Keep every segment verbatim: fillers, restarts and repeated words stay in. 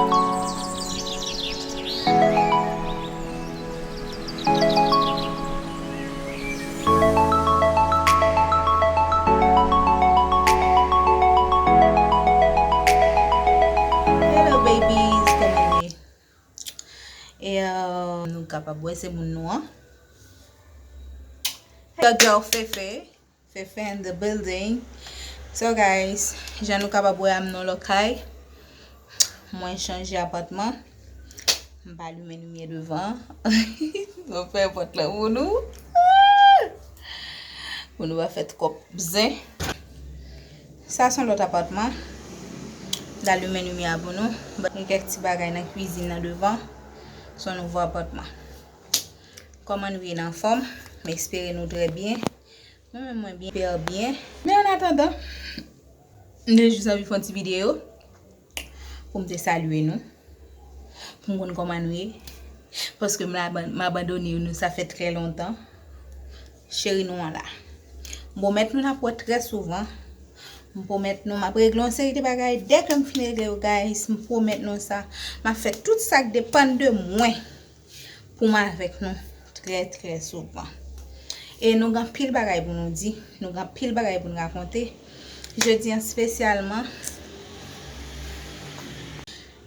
Hello babies, kòman nou ye? E, euh, nou kapab wè se moun nou an. Your girl Fefe. Fefe in the building. So guys, jan nou kapab wè, m nan lòt kay. Mwen chanje apatman. M pa limen limyè devan. Mwen fè pòt la pou nou. Pou nou pa fè twòp zen. Sa se yon lòt apatman. M ta limen limyè a pou nou. Gen kèk ti bagay nan kwizin nan devan. Se yon nouvo apatman. Kòman nou ye, n anfòm? M espere nou trè byen. Mwen menm, mwen byen, pè byen. Men an atandan, m te jis anvi fè yon ti videyo pou m te salye nou, pou m konn kòman nou ye. Paske m la, m abandone nou, sa fè trè lontan. Cheri nou an la. M pwomèt nou n ap wè trè souvan. M pwomèt nou m ap regle yon seri de bagay. Dèke m fin regle yo, guys, m pwomèt nou sa. M ap fè tout sa k depann de mwen pou m avèk nou trè, trè souvan. E nou gen anpil bagay pou nou di, nou gen anpil bagay pou nou rakonte. Jodi an espesyalman,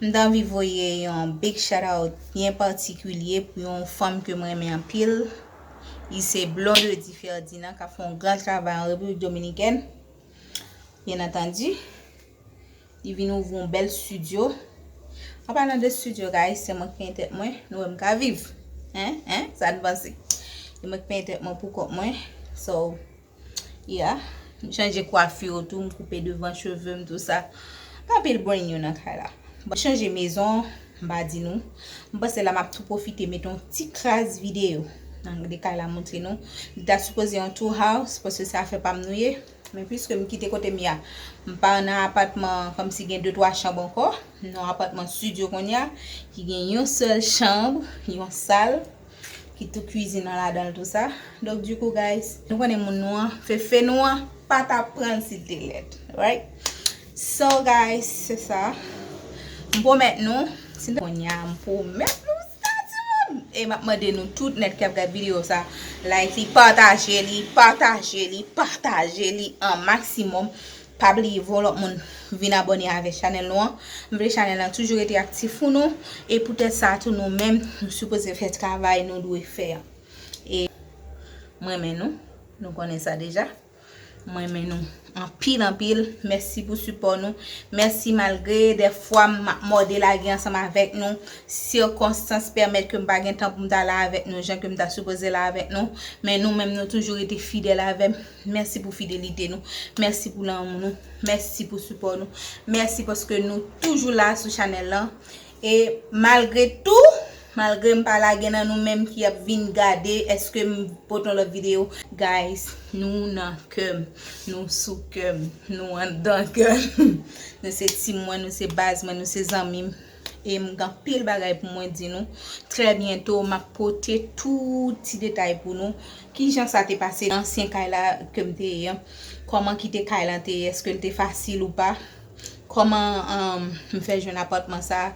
m t anvi voye yon big shout out byen patikilye pou yon fanm ke m renmen anpil. Li se Blondedy Ferdinand k ap fè yon gran travay an Repiblik Dominikèn. Byen antandi, li vin ouvri yon bèl estidyo. An palan de estidyo, guys, se mwen k peye tèt mwen, nou wè m ka viv. Hein? Hein? Sa n panse? Se mwen k peye tèt mwen pou kont mwen. So, yeah. M chanje kwafi tou, m koupe devan cheve m, tou sa. Gen anpil brand new nan kay la. Bon, chanje mezon, m pa di nou. M panse la m ap tou pwofite mete yon ti kras videyo nan de kay la, montre nou. Li ta sipoze yon tour house, paske se afè pa m nou ye. Men piske m kite kote m ye a, m pa nan apatman kòmsi gen de twa chanm ankò. M nan yon apatman estidyo kounye a, ki gen yon sèl chanm, yon sal, ki tout kwizin nan ladan l, tou sa. Donk, dikou, guys, nou konnen moun nou an, Fefe nou an, pa t ap pran l si l te lèd, right? So, guys, se sa. M pwomèt nou, si kounye a, m pwomèt nou sa, timoun. E m ap mande nou tout nèt k ap gad videyo sa, like li, pataje li, pataje li, pataje li an maksimòm. Pa bliye voye yon lòt moun vin abòne avèk chanèl nou an. M vle chanèl lan toujou rete aktif pou nou. E poutèt sa tou, nou menm, nou sipoze fè travay nou dwe fè an. E m renmen nou. Nou konnen sa deja. M renmen nou anpil, anpil. Mèsi pou sipò nou. Mèsi malgre dèfwa m ap mòde lage ansanm avèk nou. Sikonstans pèmèt ke m pa gen tan pou m ta la avèk nou jan ke m ta sipoze la avèk nou. Men nou menm, nou toujou rete fidèl avè m. Mèsi pou fidelite nou. Mèsi pou lanmou nou. Mèsi pou sipò nou. Mèsi paske nou toujou la sou chanèl lan. E malgre tou, malgre m pa la, gen nan nou menm ki ap vin gade, èske m pote yon lòt videyo. Guys, nou nan kè m, nou sou kè m, nou anndan kè m. Nou se tim mwen, nou se baz mwen, nou se zanmi m. E m gen anpil bagay pou mwen di nou. Trè byento, m ap pote tout ti detay pou nou. Kijan sa te pase nan ansyen kay la ke m te ye an? Kòman kite kay lan te ye? Èske l te fasil ou pa? Kòman, um, m fè jwenn apatman sa?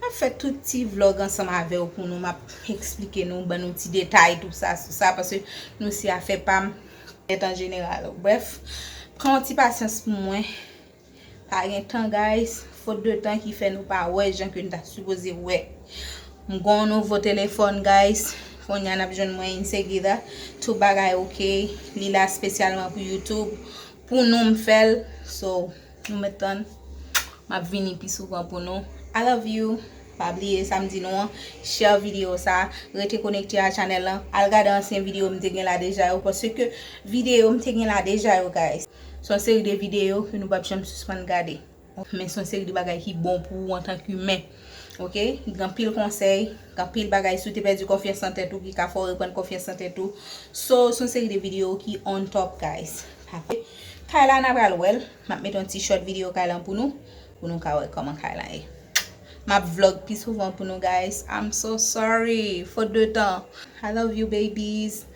M ap fè tout ti vlog ansanm avè w pou nou. M ap eksplike nou, ban nou ti detay, tou sa, sou sa, paske nou se afè pa m, tèt an jeneral. Brèf, pran yon ti pasyans pou mwen. Pa gen tan, guys. Fot de tan ki fè nou pa wè jan ke n ta sipoze wè. M gon nouvo telefòn, guys. Kounye a n ap jwenn mwen enseguida. Tout bagay oke. Li la espesyalman pou YouTube. Pou nou m fè l. So, nou mèt tann. M ap vini pi souvan pou nou. I love you. Pa bliye sa m di nou an. Share videyo sa. Rete konekte a chanèl lan. Al gade ansyen videyo m te gen la deja yo. Paske videyo m te gen la deja yo, guys. Se yon seri de videyo ke nou p ap janm sispann gade. Men se yon seri de bagay ki bon pou ou antanke imen. Oke? Gen anpil konsèy, gen anpil bagay si w te pèdi konfyans an tèt ou ki ka fè w reprann konfyans an tèt ou. So, se yon seri de videyo ki on top, guys. Paske kay la n a pral wè l. M ap mete yon ti short videyo kay lan pou nou, pou nou ka wè kòman kay lan ye. M ap vlog pi souvan pou nou, guys. I'm so sorry. Fot de tan. I love you, babies.